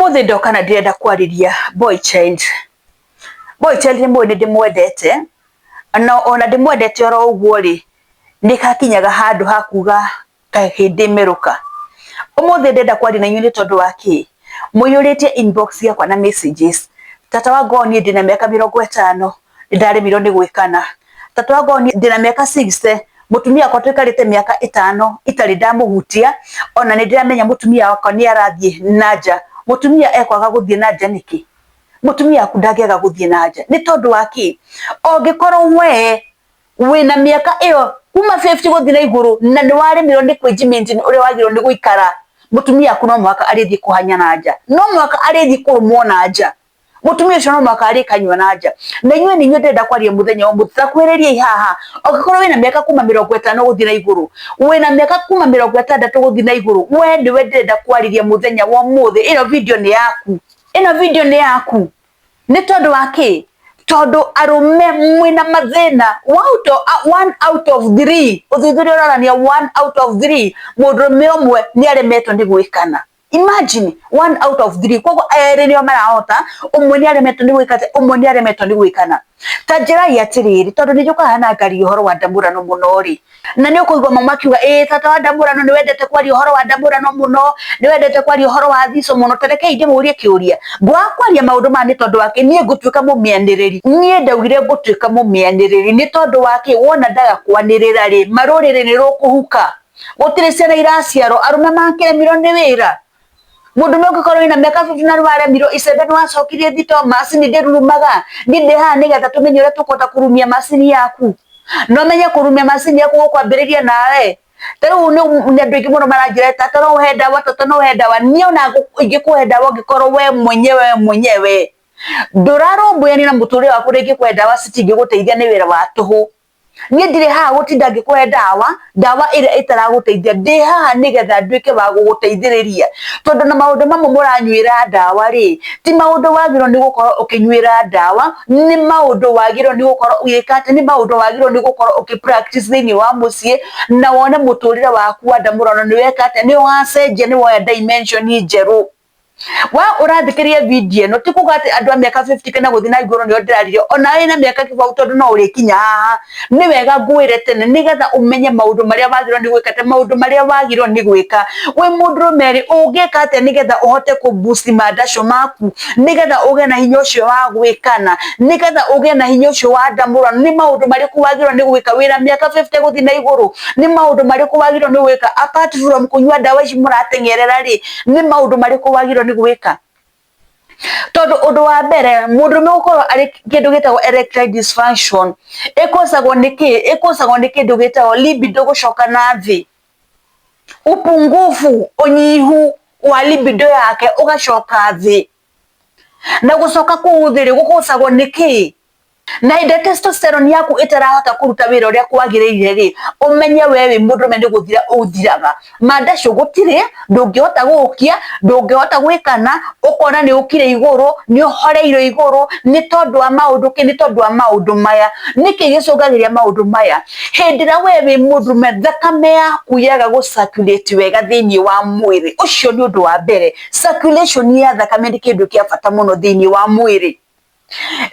Ũmũthĩ ndoka na ndĩrenda kwarĩria boy child. Boy child nĩ mũĩ nĩ ndĩmwendete, na ona ndĩmwendete oro ũguo rĩ, nĩ hakinyaga handũ ha kuga kahĩndĩ merũka. Ũmũthĩ ndĩrenda kwaria na inyuĩ nĩ tondũ wa kĩ? Mũiyũrĩtie inbox yakwa na messages. Tata wa ngoo niĩ ndĩna mĩaka 50, nĩ ndaremirwo nĩ gwĩkana. Tata wa ngoo niĩ ndĩna mĩaka 60, mũtumia wakwa tũikarĩte mĩaka 5 itarĩ ndamũhutia, ona nĩ ndĩramenya mũtumia wakwa nĩ arathiĩ na nja. Mũtumia ekwaga gũthiĩ na nja nĩkĩ? Mũtumia waku ndangĩaga gũthiĩ na nja nĩ tondũ wa kĩ? Ũngĩkorwo we wĩna mĩaka ĩyo kuma 50 gũthiĩ na igũrũ na nĩ waremirwo nĩ kwĩji maintain ũrĩa wagĩrĩirwo nĩ gũikara, mũtumia waku no mũhaka arĩthiĩ kũhanya na nja, no mũhaka arĩthiĩ kũrũmwo na nja. Mũtumia ũcio no mũhaka arĩkanyua na nja. Na inyuĩ nĩ inyuĩ ndĩrenda kwaria mũthenya wa ũmũthĩ, ta kuhĩrĩriai haha, ũngĩkorwo wĩna mĩaka kuma 50 gũthiĩ na igũrũ, wĩna mĩaka kuma 60 gũthiĩ na igũrũ, we nĩwe ndĩrenda kwarĩria mũthenya wa ũmũthĩ, ĩno video nĩ yaku, ĩno video nĩ yaku. Nĩ tondũ wa kĩ? Tondũ arũme mwĩna mathĩna, one out of three, ũthuthuria ũronania one out of three, mũndũrũme ũmwe nĩ aremetwo nĩ gwĩkana. Imagine one out of three, koguo erĩ nĩo marahota, ũmwe nĩ aremetwo nĩ gwĩka atĩa, ũmwe nĩ aremetwo nĩ gwĩkana. Ta njĩrai atĩrĩrĩ, tondũ nĩ njũkaga na ngaria ũhoro wa ndamũrano mũno rĩ, na nĩ ũkũigua mama akiuga ĩĩ tata wa ndamũrano nĩ wendete kwaria ũhoro wa ndamũrano mũno, nĩ wendete kwaria ũhoro wa thico mũno. Ta rekei ndĩmũrie kĩũria, ngwaga kwaria maũndũ maya nĩ tondũ wa kĩ? Niĩ ngũtuĩka mũmĩanĩrĩri? Niĩ ndaugire ngũtuĩka mũmĩanĩrĩri nĩ tondũ wa kĩ? Wona ndaga kwanĩrĩra rĩ, marũrĩrĩ nĩ rũkũhuka. Gũtirĩ ciana iraciarwo, arũme makĩremirwo nĩ wĩra. Mũndũrũme ũngĩkorwo wĩna mĩaka 50 na nĩwaremirwo, icembe nĩwacokirie thito, macini ndĩrurumaga, niĩ ndĩ haha nĩgetha tũmenye ũrĩa tũkũhota kũrumia macini yaku. Na ũmenye kũrumia macini yaku gũkwambĩrĩria nawe. Ta rĩu nĩ andũ aingĩ mũno maranjĩra tata no ũhe ndawa, tata no ũhe ndawa. Niĩ ona ingĩkũhe ndawa ũngĩkorwo we mwenyewe mwenyewe ndũrarũmbũyania na mũtũrĩre waku na ingĩkũhe ndawa citingĩgũteithia nĩ wĩra wa tũhũ. Niĩ ndirĩ haha gũtinda ngĩkũhe ndawa, ndawa ĩrĩa ĩtaragũteithia, ndĩ haha nĩgetha nduĩke wa gũgũteithĩrĩria, tondũ na maũndũ mamwe mũranyuĩra ndawa rĩ, ti maũndũ wagĩrĩirwo nĩ gũkorwo ũkĩnyuĩra ndawa, nĩ maũndũ wagĩrĩirwo nĩ gũkorwo ũgĩka atĩ, nĩ maũndũ wagĩrĩirwo nĩ gũkorwo ũkĩ practice thĩiniĩ wa mũciĩ, na wone mũtũrĩre waku wa ndamũrano nĩ weka atĩa, nĩ wacenjia, nĩ woya dimension njerũ. We ũrathikĩrĩria video ĩno ti kuga atĩ andũ a mĩaka 50 kana gũthiĩ na igũrũ nĩo ndĩrarĩria, ona wĩna mĩaka kĩbaũ tondũ no ũrĩkinya haha, nĩ wega ngwĩre tene nĩgetha ũmenye maũndũ marĩa wagĩrĩirwo nĩ gwĩka, ta maũndũ marĩa wagĩrĩirwo nĩ gwĩka. Wĩ mũndũrũme rĩ, ũngĩka atĩa nĩgetha ũhote kũ boost mandaco maku, nĩgetha ũgĩe na hinya ũcio wa gwĩkana, nĩgetha ũgĩe na hinya ũcio wa ndamũrano, nĩ maũndũ marĩkũ wagĩrĩirwo nĩ gwĩka wĩna mĩaka 50 gũthiĩ na igũrũ, nĩ maũndũ marĩkũ wagĩrĩirwo nĩ gwĩka apart from kũnyua ndawa ici mũrateng'erera rĩ, nĩ maũndũ marĩkũ wagĩrĩirwo nĩ gwĩka? Tondũ ũndũ wa mbere mũndũrũme gũkorwo arĩ kĩndũ gĩtagwo erectile dysfunction ĩkosagwo nĩ kĩ? Ĩkosagwo nĩ kĩndũ gĩtagwo libido gũcoka na thĩ, upungufu, ũnyihu wa libido yake ũgacoka thĩ, na gũcoka kũu thĩ rĩ gũkosagwo nĩ kĩ? Na hĩndĩ ĩrĩa testosterone yaku ĩtarahota kũruta wĩra ũrĩa kwagĩrĩire rĩ, ũmenye we wĩ mũndũrũme nĩ gũthira ũthiraga. Mandacu gũtirĩ, ndũngĩhota gũũkia, ndũngĩhota gwĩkana, ũkona nĩ ũkire igũrũ, nĩ ũhoreire igũrũ, nĩ tondũ wa maũndũ kĩ? Nĩ tondũ wa maũndũ maya. Nĩkĩ gĩcũngagĩrĩria maũndũ maya? Hĩndĩ ĩrĩa we wĩ mũndũrũme thakame yaku yaga gũ circulate wega thĩiniĩ wa mwĩrĩ, ũcio nĩ ũndũ wa mbere. Circulation ya thakame nĩ kĩndũ kĩa bata mũno thĩiniĩ wa mwĩrĩ.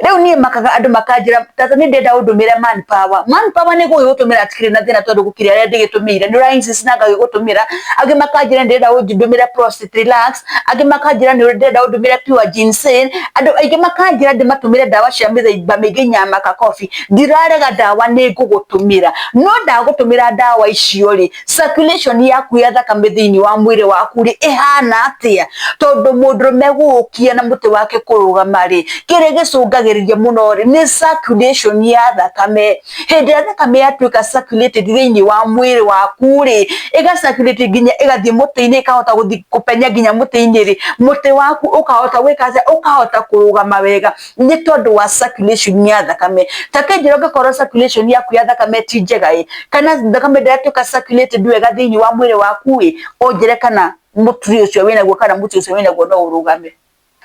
Rĩu niĩ makaga andũ makanjĩra tata nĩ ndĩrenda ũndũmĩre man power. Man power nĩ gũgĩgũtũmĩra hatikĩrĩ na thĩna tondũ gũkĩrĩ arĩa ndĩgĩtũmĩire nĩ ũra insist na ngagĩgũtũmĩra. Angĩ makanjĩra nĩ ndĩrenda ũndũmĩre prostate relax, angĩ makanjĩra nĩ ndĩrenda ũndũmĩre pure ginseng, andũ aingĩ makanjĩra ndĩmatũmĩre ndawa cia mĩthemba mĩingĩ nyama kakobi. Ndirarega ndawa nĩ ngũgũtũmĩra, no ndagũtũmĩra ndawa icio rĩ, circulation yaku ya thakame thĩinĩ wa mwĩrĩ waku rĩ ĩhana atĩa? Tondũ mũndũrũme gũũkia na mũtĩ wake kũrũgama rĩ, kĩrĩa gĩcũngagĩrĩria mũno rĩ nĩ circulation ya thakame. Hĩndĩ ĩrĩa thakame yatuĩka circulated thĩinĩ wa mwĩrĩ waku rĩ, ĩga circulate nginya ĩgathiĩ mũtĩ-inĩ ĩkahota gũthiĩ kũpenya nginya mũtĩ-inĩ rĩ, mũtĩ waku ũkahota gwĩka atĩa? Ũkahota kũrũgama wega nĩ tondũ wa circulation ya thakame. Ta kĩnjĩra ũngĩkorwo circulation yaku ya thakame ti njega ĩ, kana thakame ndĩratuĩka circulated wega thĩinĩ wa mwĩrĩ waku ĩ, ũnjĩre kana mũturi ũcio wĩnaguo kana mũtĩ ũcio wĩnaguo no ũrũgame.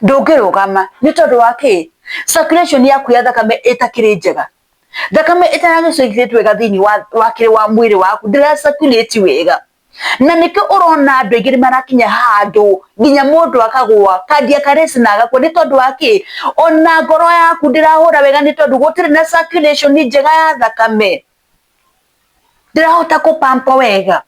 Ndũngĩrũgama nĩ tondũ wa kĩ? Circulation yaku ya thakame ĩtakĩrĩ njega. Thakame ĩtaragĩ circulate wega thĩinĩ wa wa kĩrĩ wa mwĩrĩ waku ndĩra circulate wega. Na nĩkĩo ũrona andũ aingĩ nĩ marakinya handũ nginya mũndũ akagũa cardiac arrest na agakua. Nĩ tondũ wa kĩ? Ona ngoro yaku ndĩrahũra wega nĩ tondũ gũtirĩ na circulation njega ya thakame, ndĩrahota kũ pump wega.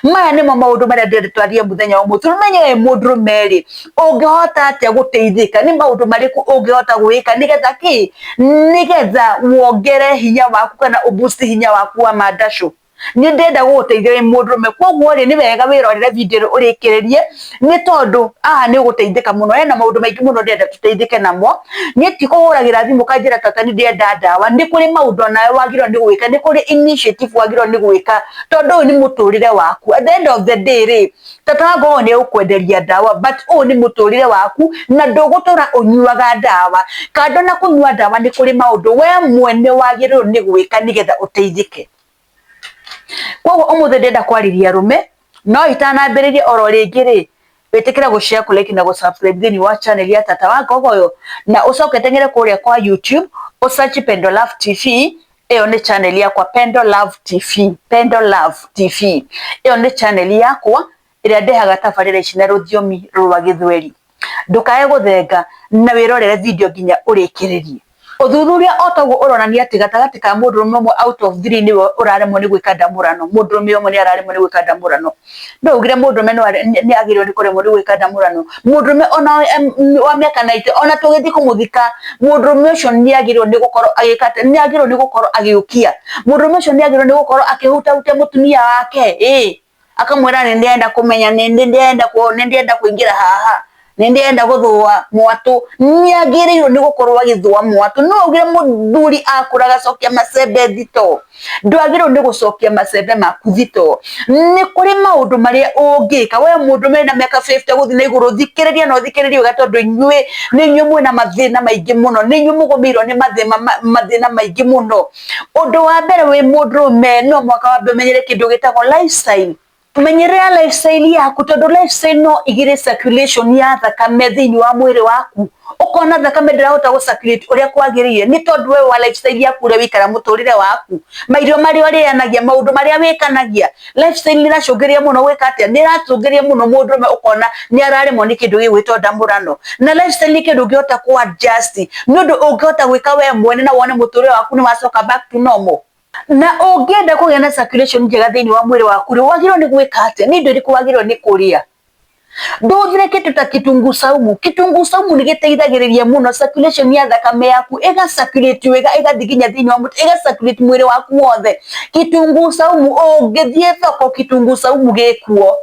Maya nĩmo maũndũ marĩa ndĩrenda twarie mũthenya wa ũmũthĩ. Ũmenye wĩ mũndũrũme rĩ, ũngĩhota atĩa gũteithĩka? Nĩ maũndũ marĩkũ ũngĩhota gwĩka nĩgetha kĩ? Nĩgetha wongere hinya waku kana ũ boost hinya waku wa mandacũ. Nĩ ndĩrenda gũgũteithia wĩ mũndũrũme, koguo rĩ, nĩ wega wĩrorere video ĩno ũrĩkĩrĩrie, nĩ tondũ haha nĩ ũgũteithĩka mũno. Hena maũndũ maingĩ mũno ndĩrenda tũteithĩke namo. Niĩ ti kũhũragĩra thimũ ũkanjĩra tata nĩ ndĩrenda ndawa, nĩ kũrĩ maũndũ onawe wagĩrĩirwo nĩ gwĩka, nĩ kũrĩ initiative wagĩrĩirwo nĩ gwĩka, tondũ ũyũ nĩ mũtũrĩre waku. At the end of the day rĩ, tata wa ngoragwo nĩ egũkwenderia ndawa, but ũyũ nĩ mũtũrĩre waku na ndũgũtũra ũnyuaga ndawa. Kando na kũnyua ndawa nĩ kũrĩ maũndũ we mwene wagĩrĩirwo nĩ gwĩka nĩgetha ũteithĩke. Koguo ũmũthĩ ndĩrenda kwarĩria arũme, no itanambĩrĩria oro rĩngĩ rĩ, wĩtĩkĩre gũ share, kũ like na gũ subscribe thĩinĩ wa channel ya Tata wa Ngogoyo, na ũcoke ũteng'ere kũrĩa kwa YouTube ũ search Pendo Love TV. Ĩyo nĩ channel yakwa, Pendo Love TV, Pendo Love TV. Ĩyo nĩ channel yakwa ĩrĩa ndehaga tabarĩra ici na rũthiomi rwa Gĩthweri. Ndũkae gũthenga na wĩrorere video nginya ũrĩkĩrĩrie. Ũthuthuria o taguo ũronania atĩ gatagatĩ ka mũndũrũme ũmwe out of three nĩwe ũraremwo nĩ gwĩka ndamũrano. Mũndũrũme ũmwe nĩ araremwo nĩ gwĩka ndamũrano. No ugire mũndũrũme nĩ agĩrĩirwo nĩ kũremwo nĩ gwĩka ndamũrano? Mũndũrũme ona wa mĩaka 90, ona tũgĩthiĩ kũmũthika, mũndũrũme ũcio nĩ agĩrĩirwo nĩ gũkorwo agĩka atĩa? Nĩ agĩrĩirwo nĩ gũkorwo agĩũkia. Mũndũrũme ũcio nĩ agĩrĩirwo nĩ gũkorwo akĩhutahutia mũtumia wake, ĩĩ, akamwĩra nĩ ndĩrenda kũmenya, nĩ ndĩrenda kũingĩra haha, nĩ ndĩrenda gũthũa mwatũ. Nĩ agĩrĩirwo nĩ gũkorwo agĩthũa mwatũ. No ugire mũthuri akũra agacokia macembe thitoo? Ndwagĩrĩirwo nĩ gũcokia macembe maku thitoo. Nĩ kũrĩ maũndũ marĩa ũngĩka we mũndũrũme wĩna mĩaka 50 gũthiĩ na igũrũ. Thikĩrĩria na ũthikĩrĩrie wega, tondũ inyuĩ nĩ inyuĩ mwĩna mathĩna maingĩ mũno, nĩ inyuĩ mũgũmĩirwo nĩ mathĩna maingĩ mũno. Ũndũ wa mbere, wĩ mũndũrũme no mũhaka wambe ũmenyere kĩndũ gĩtagwo lifestyle. Menyerera lifestyle yaku, tondũ lifestyle no ĩgire circulation ya thakame thĩinĩ wa mwĩrĩ waku. Ũkona thakame ndĩrahota gũ circulate ũrĩa kwagĩrĩire nĩ tondũ we wa lifestyle yaku, ũrĩa wĩikara mũtũrĩre waku, mairio marĩa ũrĩanagia, maũndũ marĩa wĩkanagia. Lifestyle nĩ ĩracũngĩrĩria mũno gwĩka atĩa? Nĩ ĩracũngĩrĩria mũno mũndũrũme ũkona nĩ araremwo nĩ kĩndũ gĩgwĩtwo ndamũrano. Na lifestyle nĩ kĩndũ ũngĩhota kũ adjust, nĩ ũndũ ũngĩhota gwĩka we mwene na wone mũtũrĩre waku nĩ wacoka back to normal. Na ũngĩenda kũgĩa na circulation njega thĩinĩ wa mwĩrĩ waku rĩ, wagĩrĩirwo nĩ gwĩka atĩa? Nĩ indo irĩkũ wagĩrĩirwo nĩ kũrĩa? Ndũhũthĩre kĩndũ ta kitunguu saumu. Kitunguu saumu nĩ gĩteithagĩrĩria mũno circulation ya thakame yaku, ĩga circulate wega, ĩgathiĩ nginya thĩinĩ wa mũtĩ, ĩga circulate mwĩrĩ waku wothe. Kitunguu saumu, ũngĩthiĩ thoko, kitunguu saumu gĩkuo.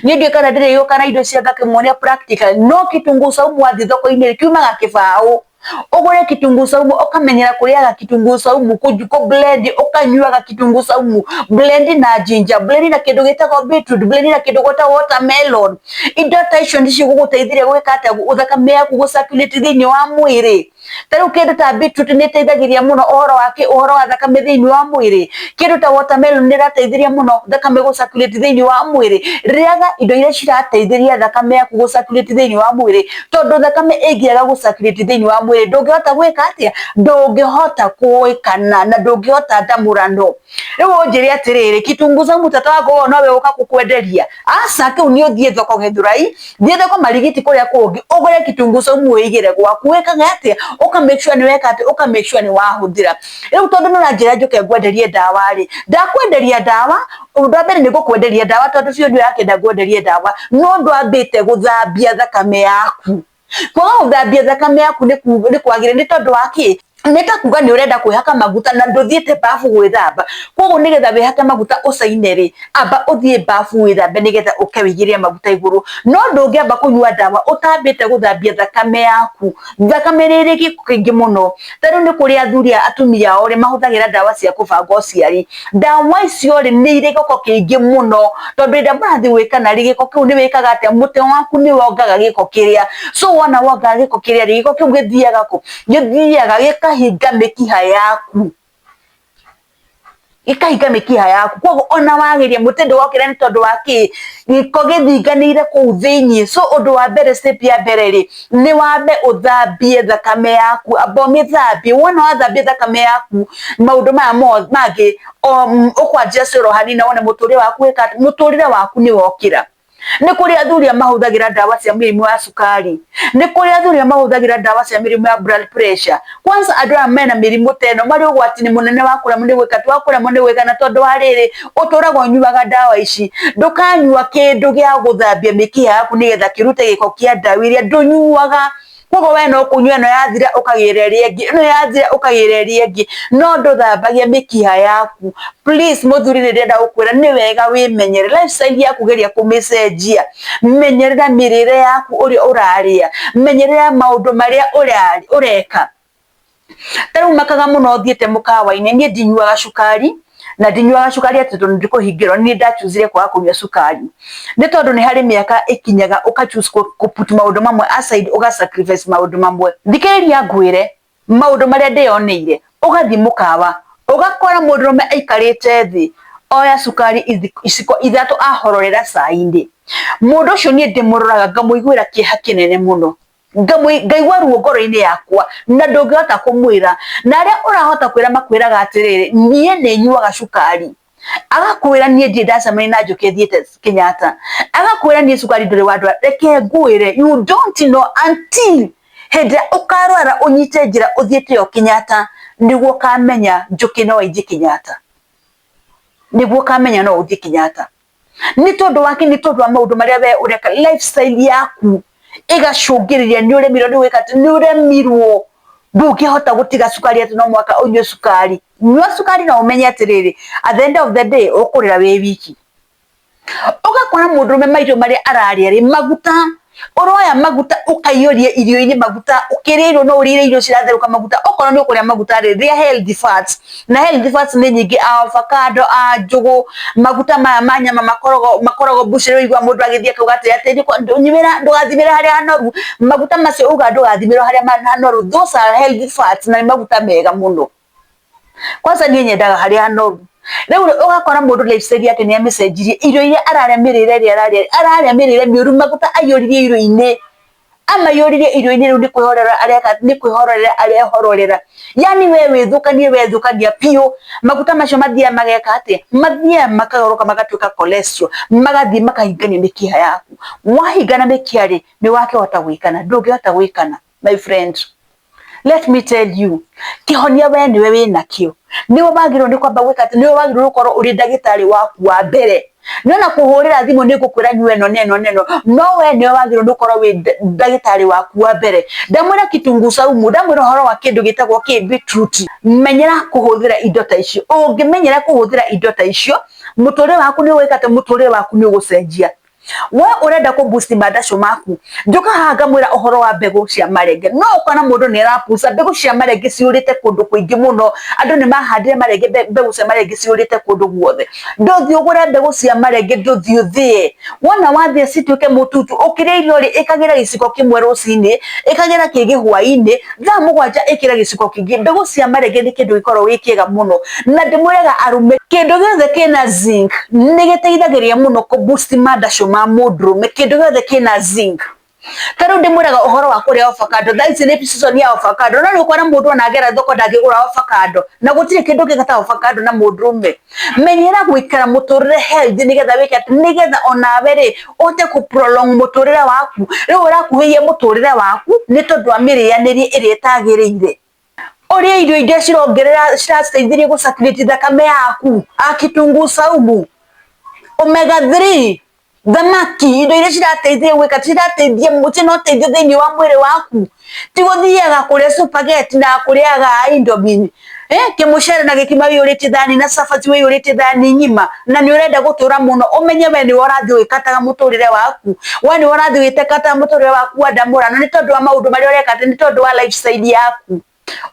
Niĩ ndiũĩ kana ndĩrĩgĩũka na indo cia ngakĩmuonia practical, no kitunguu saumu wathiĩ thoko-inĩ kiumaga kĩbaũ. Ũgũre kitunguu saumu, ũkamenyera kũrĩaga kitunguu saumu, kũ blend, ũkanyuaga kitunguu saumu, blend na ginger, blend na kĩndũ gĩtagwo beetroot, blend na kĩndũ gĩtagwo watermelon. Indo ta icio nĩ cigũgũteithĩrĩria gwĩka atĩa? Thakame yaku gũ circulate thĩinĩ wa mwĩrĩ. Ta rĩu kĩndũ ta beetroot nĩ ĩteithagĩrĩria mũno ũhoro wa kĩ? Ũhoro wa thakame thĩinĩ wa mwĩrĩ. Kĩndũ ta watermelon nĩ ĩrateithĩrĩria mũno thakame gũ circulate thĩinĩ wa mwĩrĩ. Rĩaga indo iria cirateithĩrĩria thakame yaku gũ circulate thĩinĩ wa mwĩrĩ, tondũ thakame ĩngĩaga gũ circulate thĩinĩ wa mwĩrĩ, ndũngĩhota gwĩka atĩa? Ndũngĩhota gwĩkana na ndũngĩhota ndamũrano. Rĩu ũnjĩre atĩrĩrĩ, kitunguu saumu tata wakwa nowe ũka gũkwenderia? Aca, kĩu nĩ ũthiĩ thoko Gĩthũrai, thiĩ thoko Marigiti kũrĩa kũngĩ, ũgũre kitunguu saumu wĩigĩre gwaku. Wĩkage atĩa? Ũka make sure nĩ weka atĩa? Ũka make sure nĩ wahũthĩra. Rĩu tondũ nĩ ũranjĩra njũke ngwenderie ndawa rĩ, ndakwenderia ndawa. Ũndũ wa mbere, nĩ ngũkwenderia ndawa tondũ biũ nĩ ũrakĩenda ngwenderie ndawa, no ndwambĩte gũthambia thakame yaku. Kwaga gũthambia thakame yaku nĩ kwagĩrĩire. Nĩ tondũ wa kĩ? Nĩ ta kuga nĩ ũrenda kwĩhaka maguta na ndũthiĩte babu gwĩthamba. Koguo nĩgetha wĩhake maguta ũcaine rĩ, amba ũthiĩ babu wĩthambe nĩgetha ũke wĩigĩrĩre maguta igũrũ. No ndũngĩamba kũnyua ndawa ũtambĩte gũthambia thakame yaku. Thakame nĩ ĩrĩ gĩko kĩingĩ mũno. Ta rĩu nĩ kũrĩ athuri a atumia ao rĩ, mahũthagĩra ndawa cia kũbanga ũciari. Ndawa icio rĩ, nĩ irĩ gĩko kĩingĩ mũno, tondũ hĩndĩ ĩrĩa mũrathiĩ gwĩkana rĩ, gĩko kĩu nĩ wĩkaga atĩa? Mũtĩ waku nĩ wongaga gĩko kĩrĩa. So wona wongaga gĩko kĩrĩa rĩ, gĩko kĩu gĩthiaga kũ? Gĩthiaga gĩkahinga mĩkiha yaku. Gĩkahinga mĩkiha yaku. Koguo ona wageria mũtĩ ndũgokĩra nĩ tondũ wa kĩ? Gĩko gĩthinganĩire kũu thĩiniĩ. So ũndũ wa mbere, step ya mbere rĩ, nĩ wambe ũthambie thakame yaku, amba ũmĩthambie. Wona wathambia thakame yaku, maũndũ maya mangĩ ũkwanjia coro hanini na wone mũtũrĩre waku wĩka atĩ, mũtũrĩre waku nĩ wokĩra. Nĩ kũrĩ athuri arĩa mahũthagĩra ndawa cia mĩrimũ ya cukari, nĩ kũrĩ athuri arĩa mahũthagĩra ndawa cia mĩrimũ ya blood pressure. Kwanza andũ aya mena mĩrimũ ta ĩno marĩ ũgwati-inĩ mũnene wa kũremwo nĩ gwĩka atĩ, wa kũremwo nĩ gwĩka na tondũ wa rĩrĩ, ũtũraga ũnyuaga ndawa ici, ndũkanyua kĩndũ gĩa gũthambia mĩkiha yaku nĩgetha kĩrute gĩko kĩa ndawa iria ndũnyuaga. Koguo we no kũnyua ĩno yathira ũkagĩra ĩrĩa ĩngĩ, ĩno yathira ũkagĩra ĩrĩa ĩngĩ, no ndũthambagia mĩkiha yaku. Please mũthuri nĩ ndĩrenda gũkwĩra nĩ wega wĩmenyerere, lifestyle yaku geria kũmĩcenjia, menyerera mĩrĩre yaku ũrĩa ũrarĩa, menyerera maũndũ marĩa ũreka. Ta rĩu makaga mũno thiĩte mũkawa-inĩ, niĩ ndinyuaga cukari, na ndinyuaga cukari atĩ tondũ ndikũhingĩrwo, nĩ ndachuzire kwaga kũnyua cukari, nĩ tondũ nĩ harĩ mĩaka ĩkinyaga ũka choose kũ put maũndũ mamwe aside, ũga sacrifice maũndũ mamwe. Thikĩrĩria ngwĩre maũndũ marĩa ndĩyoneire, ũgathiĩ mũkawa, ũgakora mũndũrũme aikarĩte thĩ, oya cukari iciko 3 ahororera cai-inĩ. Mũndũ ũcio niĩ ndĩmũroraga ngamũiguĩra kĩeha kĩnene mũno. Ngaigua ruo ngoro-inĩ yakwa na ndũngĩhota kũmwĩra, na arĩa ũrahota kwĩra makwĩraga atĩrĩrĩ, niĩ nĩ nyuaga cukari, agakwĩra niĩ ndirĩ ndacemania na njũkĩ thiĩte Kenyatta, agakwĩra niĩ cukari ndũrĩ wandwara. Reke ngwĩre, you don't know until hĩndĩ ĩrĩa ũkarwara ũnyite njĩra ũthiĩte yo Kenyatta, nĩguo ũkamenya njũkĩ no ĩthiĩ Kenyatta, nĩguo ũkamenya no ũthiĩ Kenyatta. Nĩ tondũ wa kĩ? Nĩ tondũ wa maũndũ marĩa we ũreka, lifestyle yaku ĩgacũngĩrĩria nĩ ũremirwo nĩ gwĩka atĩ, nĩ ũremirwo, ndũngĩhota gũtiga cukari atĩ no mũhaka ũnyue cukari. Nyua cukari na ũmenye atĩrĩrĩ, at the end of the day ũkũrĩra wĩ wiki. Ũgakora mũndũrũme mairio marĩa ararĩa rĩ, maguta, ũroya maguta ũkaiyũria irio-inĩ maguta, ũkĩrĩa irio no ũrĩire irio ciratherũka maguta, okorwo nĩ ũkũrĩa maguta rĩ, rĩa healthy fats, na healthy fats nĩ nyingĩ, avocado, njũgũ, maguta maya ma nyama makoragwo butchery, ũigua mũndũ agĩthiĩ akauga atĩ ndũgathimĩre harĩa hanoru, maguta macio uga ndũgathimĩre harĩa hanoru, those are healthy fats na nĩ maguta mega mũno. Kwanza niĩ nyendaga harĩa hanoru. Rĩu ũgakora mũndũ lifestyle yake nĩ amĩcenjirie, irio iria ararĩa, mĩrĩre ĩrĩa ararĩa, ararĩa mĩrĩre mĩũru, maguta aiyũririe irio-inĩ, amaiyũririe irio-inĩ, rĩu nĩ kwĩhorera areka, nĩ kwĩhorera arehororera. Yani we wĩthũkanie, wethũkania biũ, maguta macio mathiaga mageka atĩa? Mathiaga makagarũrũka magatuĩka cholesterol, magathiĩ makahingania mĩkiha yaku. Wahingana mĩkiha rĩ, nĩ wakĩhota gwĩkana? Ndũngĩhota gwĩkana, my friend. Let me tell you, kĩhonia we nĩwe wĩnakĩo, nĩwe wagĩrĩirwo nĩ kwamba gwĩka atĩ, nĩwe wagĩrĩirwo gũkorwo ũrĩ ndagĩtarĩ waku wa mbere. No na kũhũrĩra thimũ nĩ ngũkwĩra nyua ĩno na ĩno na ĩno, no we nĩwe wagĩrĩirwo nĩ gũkorwo wĩ ndagĩtarĩ waku wa mbere. Ndamwĩra kitunguu saumu, ndamwĩra ũhoro wa kĩndũ gĩtagwo kĩ beetroot. Menyera kũhũthĩra indo ta icio, ũngĩmenyera kũhũthĩra indo ta icio, mũtũrĩre waku nĩ ũgwĩka atĩ, mũtũrĩre waku nĩ ũgũcenjia. We ũrenda kũ boost mandacu maku, njũka haha ngamwĩra ũhoro wa mbegũ cia marenge. No ũkona mũndũ nĩ arapuca mbegũ cia marenge ciũrĩte kũndũ kũingĩ mũno, andũ nĩ mahandire marenge, mbegũ cia marenge ciũrĩte kũndũ guothe. Ndũthiĩ ũgũre mbegũ cia marenge, ndũthiĩ ũthĩe, wona wathĩa cituĩke mũtutu, ũkĩrĩa irio rĩ, ĩkagĩra gĩciko kĩmwe rũcinĩ, ĩkagĩra kĩngĩ hwainĩ, thaa 7 ĩkĩra gĩciko kĩngĩ. Mbegũ cia marenge nĩ kĩndũ gĩkoragwo gĩ kĩega mũno, na ndĩmwĩraga arũme, kĩndũ gĩothe kĩna zinc nĩ gĩteithagĩrĩria mũno kũ boost mandacu ma mũndũrũme, kĩndũ gĩothe kĩna zinc. Ta rĩu ndĩmwĩraga ũhoro wa kũrĩa avocado, thaa ici nĩ season ya avocado, no nĩ ũkora mũndũ ona agera thoko ndangĩgũra avocado, na gũtirĩ kĩndũ kĩega ta avocado na mũndũrũme. Menyera gũikara mũtũrĩre healthy nĩgetha wĩke atĩ, nĩgetha onawe rĩ ũhote kũ prolong mũtũrĩre waku. Rĩu ũrakuhĩhia mũtũrĩre waku nĩ tondũ wa mĩrĩanĩrie ĩrĩa ĩtagĩrĩire. Ũrĩe irio iria cirongerera, cirateithĩrĩria gũ circulate thakame yaku, a kitunguu saumu, omega 3, thamaki, indo iria cirateithia gwĩka, cirateithia, cina ũteithio thĩinĩ wa mwĩrĩ waku. Ti gũthiaga kũrĩa spaghetti na kũrĩaga indomie, kĩmũcere na gĩkima wĩiyũrĩtie thani na cabaci wĩiyũrĩtie thani ng'ima, na nĩ ũrenda gũtũra mũno, ũmenye we nĩwe ũrathiĩ ũgĩkataga mũtũrĩre waku, we nĩwe ũrathiĩ ũgĩtekataga mũtũrĩre waku wa ndamũrano nĩ tondũ wa maũndũ marĩa ũreka, nĩ tondũ wa lifestyle yaku.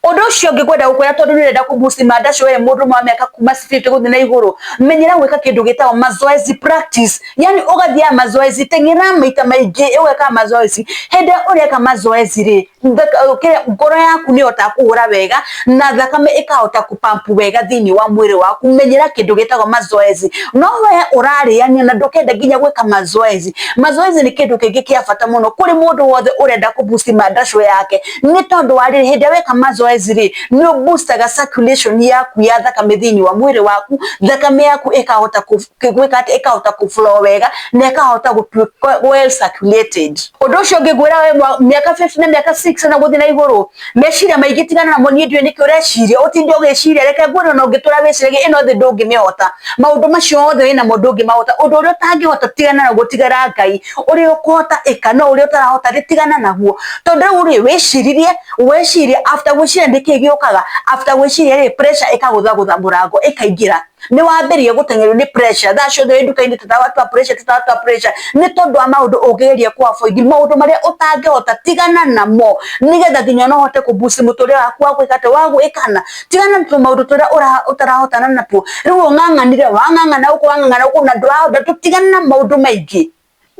Ũndũ ũcio ũngĩ ngwenda gũkwĩra tondũ nĩ ũrenda kũ boost mandacu we mũndũ wa mĩaka kuma 50 gũthiĩ na igũrũ, menyera gwĩka kĩndũ gĩtagwo mazoezi practice, yani ũgathiaga mazoezi, teng'era maita maingĩ ũgeka mazoezi. Hĩndĩ ĩrĩa ũreka mazoezi rĩ, Ngoro yaku nĩ ĩhotaga kũhũra wega na thakame ĩkahota kũ pump wega thĩinĩ wa mwĩrĩ waku. Menyera kĩndũ gĩtagwo mazoezi. No we ũrarĩania na ndũkenda nginya gwĩka mazoezi. Mazoezi nĩ kĩndũ kĩngĩ kĩa bata mũno kũrĩ mũndũ wothe ũrenda kũ boost mandacũ yake, nĩ tondũ wa rĩrĩ, hĩndĩ ĩrĩa weka mazoezi rĩ, nĩ ũ boostaga circulation yaku ya thakame thĩinĩ wa mwĩrĩ waku, thakame yaku ĩkahota gwĩka atĩa? Ĩkahota kũ flow wega na ĩkahota gũtuĩka well circulated. Ũndũ ũcio ũngĩ ngwĩra we mĩaka 50 na mĩaka 6 na gũthiĩ na igũrũ, meciria maingĩ tigana namo, niĩ ndiũĩ nĩkĩ ũreciria, ũtinde ũgĩciria, reke ngwĩre ona ũngĩtũra wĩciragia ĩno thĩ ndũngĩmĩhota, maũndũ macio mothe wĩnamo ndũngĩmahota, ũndũ ũrĩa ũtangĩhota tigana naguo, tigĩra Ngai, ũrĩa ũkũhota ĩka, no ũrĩa ũtarahota rĩ tigana naguo, tondũ rĩu rĩ wĩciririe, weciria after gwĩciria nĩkĩ gĩũkaga, after gwĩciria rĩ pressure ĩkagũthagũtha mũrango ĩkaingĩra, nĩ wambĩrĩria gũteng'erio nĩ pressure thaa ciothe wĩ nduka-inĩ tũtawa twa pressure, tũtawa twa pressure, nĩ tondũ wa maũndũ ũngĩgeria kũ avoid, maũndũ marĩa ũtangĩhota tigana namo, nĩgetha nginya ona ũhote kũ boost mũtũrĩre waku wa gwĩka atĩa, wa gwĩkana, tigana na tũmaũndũ tũrĩa ũtarahotana natuo, rĩu ũng'ang'anire wang'ang'ana gũkũ wang'ang'ana gũkũ na ndũrahota, tigana na maũndũ maingĩ,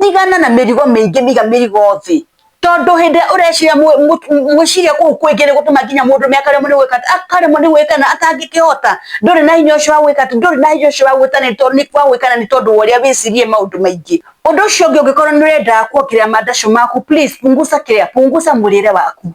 tigana na mĩrigo mĩingĩ, iga mĩrigo thĩ, tondũ hĩndĩ ĩrĩa ũreciria gwĩciria kũu kũingĩ nĩ gũtũma nginya mũndũ akaremwo nĩ gwĩka akaremwo nĩ gwĩka na atangĩkĩhota, ndũrĩ na hinya ũcio wa gwĩka atĩ, ndũrĩ na hinya ũcio wa gwĩkana nĩ tondũ wa ũrĩa wĩciririe maũndũ maingĩ. Ũndũ ũcio ũngĩ ũngĩkorwo nĩ ũrenda kuongerera mandacũ maku, please punguza kĩrĩa, punguza mũrĩre waku.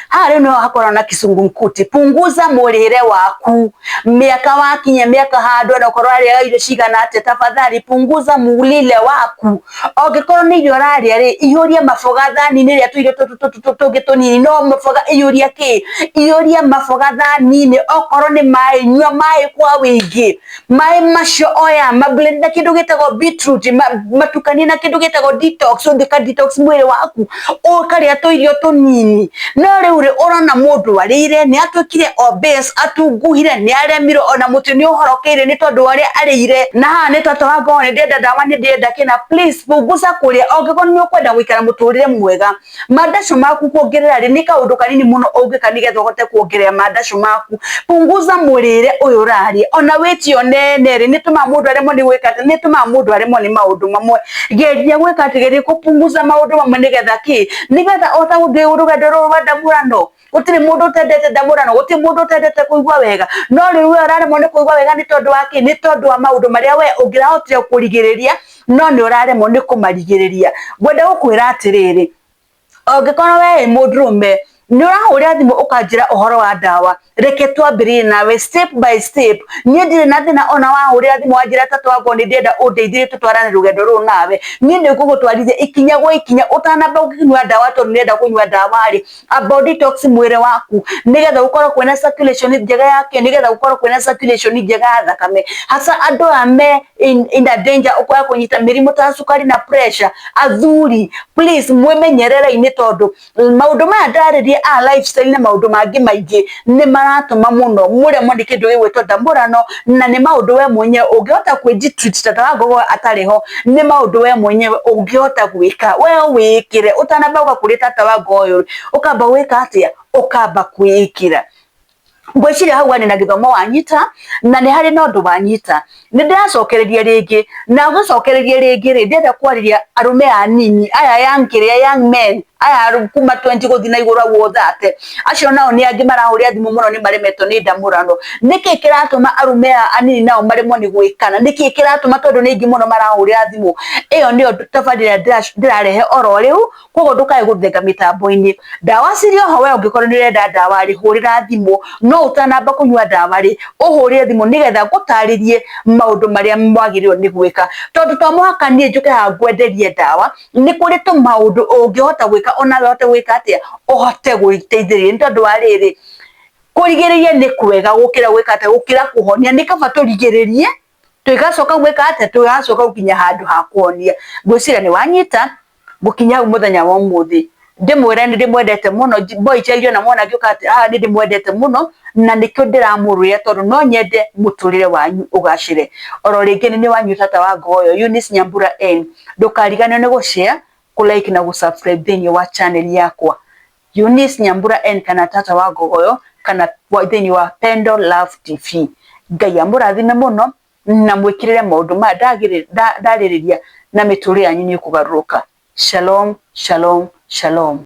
Haha rĩu niho hakoragwo na kizungumkuti, punguza mũrĩre waku, mĩaka wakinya mĩaka handũ ona okorwo ũrarĩaga irio cigana atĩa, tafadhali punguza mũrĩre waku. Angĩkorwo nĩ irio ũrarĩa rĩ, ihũria maboga thani-inĩ, rĩa tũirio tũtũ tũngĩ tũnini, no maboga iyũria kĩ? Iyũria maboga thani-inĩ, okorwo nĩ maĩ, nyua maĩ kwa wĩingĩ. Maĩ macio oya ma blend na kĩndũ gĩtagwo beetroot, matukanie na kĩndũ gĩtagwo detox, ũngĩka detox mwĩrĩ waku, ũkarĩa tũirio tũnini. No rĩu rĩ, ũrona mũndũ arĩire, nĩ atuĩkire obese, atunguhire, nĩ aremirwo, ona mũtĩ nĩ ũhorokeire nĩ tondũ wa ũrĩa arĩire. Na haha nĩ tata wa ngoro, nĩ ndĩrenda ndawa, nĩ ndĩrenda kĩna, please punguza kũrĩa, angĩkorwo nĩ ũkwenda gũikara mũtũrĩre mwega. Mandacũ maku kuongerera rĩ, nĩ kaũndũ kanini mũno ũngĩka nĩgetha ũhote kuongerera mandacũ maku. Punguza mũrĩre ũyũ ũrarĩa, ona weight ĩyo nene rĩ, nĩ ĩtũmaga mũndũ aremwo nĩ gwĩka atĩa, nĩ ĩtũmaga mũndũ aremwo nĩ maũndũ mamwe. Geria gwĩka atĩ, geria kũpunguza maũndũ mamwe nĩgetha kĩ, nĩgetha ũhote gũthiĩ rũgendo rũrũ rwa ndamũrano. Gũtirĩ mũndũ ũtendete ndamũrano, gũtirĩ mũndũ ũtendete kũigua wega, no rĩu we ũraremwo nĩ kũigua wega nĩ tondũ wa kĩ? Nĩ tondũ wa maũndũ marĩa we ũngĩrahotire kũrigĩrĩria, no nĩ ũraremwo nĩ kũmarigĩrĩria. Ngwenda gũkwĩra atĩrĩrĩ, ũngĩkorwo we wĩ mũndũrũme, nĩ ũrahũrĩra thimũ ũkanjĩra ũhoro wa ndawa, reke twambĩrĩrie nawe step by step. Niĩ ndirĩ na thĩna ona wahũrĩra thimũ wanjĩra tata wakwa nĩ ndĩrenda ũndeithie tũtwarane rũgendo rũrũ nawe, niĩ nĩ ngũgũtwarithia ikinya gwa ikinya ũtanamba kũnyua ndawa, tondũ nĩ ũrenda kũnyua ndawa rĩ, amba detox mwĩrĩ waku nĩgetha gũkorwo kwĩna circulation njega ya kĩ, nĩgetha gũkorwo kwĩna circulation njega ya thakame. Hasa andũ aya me in a danger ya kũnyita mĩrimũ ta cukari na pressure, athuri please mwĩmenyererei, nĩ tondũ maũndũ maya ndarĩria a lifestyle na maũndũ mangĩ maingĩ nĩ maratũma mũno mũremwo nĩ kĩndũ gĩgwĩtwo ndamũrano, na nĩ maũndũ we mwenyewe ũngĩhota kwĩ treat tata wa ngogo atarĩ ho, nĩ maũndũ we mwenyewe ũngĩhota gwĩka, we wĩkĩre ũtanamba gũka kũrĩ tata wa ngogo, ũkamba gwĩka atĩa? Ũkamba kwĩĩkĩra. Ngwĩciria hau harĩ na gĩthomo wanyita, na nĩ harĩ na ũndũ wanyita. Nĩ ndĩracokereria rĩngĩ, na gũcokereria rĩngĩ rĩ, ndĩrenda kwarĩria arũme anini aya young kĩrĩa young men aya kuma 20 gũthiĩ na igũrũ au 30, acio nao nĩ angĩ marahũrĩra thimũ mũno nĩ maremetwo nĩ ndamũrano. Nĩkĩ kĩratũma arũme aya anini nao maremwo nĩ gwĩkana? Nĩkĩ kĩratũma? Tondũ nĩ aingĩ mũno marahũrĩra thimũ. Ĩyo nĩyo tabarĩra ndĩrarehe oro rĩu, koguo ndũkae gũthenga mĩtambo-inĩ. Ndawa cirĩ oho, we ũngĩkorwo nĩ ũrenda ndawa rĩ, hũrĩra thimũ, no ũtanamba kũnyua ndawa rĩ, ũhũrĩre thimũ nĩgetha ngũtarĩrie maũndũ marĩa mwagĩrĩirwo nĩ gwĩka, tondũ to mũhaka niĩ njũke haha ngwenderie ndawa, nĩ kũrĩ tũmaũndũ ũngĩhota gwĩka onawe ũhote gwĩka atĩa, ũhote gwĩteithĩrĩria, nĩ tondũ wa rĩrĩ, kũrigĩrĩria nĩ kwega gũkĩra gwĩka atĩa, gũkĩra kũhonia. Nĩ kaba tũrigĩrĩrie tũgacoka gwĩka atĩa, tũgacoka gũkinya handũ ha kũhonia. Ngwĩciria nĩ wanyita gũkinya hau mũthenya wa ũmũthĩ. Ndĩmwĩre nĩ ndĩmwendete mũno, boy child ona mwana angĩũka atĩ haha nĩ ndĩmwendete mũno, na nĩkĩo ndĩramũrũĩra, tondũ no nyende mũtũrĩre wanyu ũgacĩre. Oro rĩngĩ nĩ wanyu tata wa ngoyo Eunice Nyambura N. Ndũkariganĩrwo nĩ gũ-share, kũ-like na gũ-subscribe thĩinĩ wa channel yakwa Eunice Nyambura N kana tata wa ngogoyo kana thĩinĩ wa Pendo Love TV. Ngai amũrathime mũno na mwĩkĩrĩre maũndũ maya ndarĩrĩria, na mĩtũrĩre yanyu nĩ ĩkũgarũrũka. Shalom, shalom, shalom.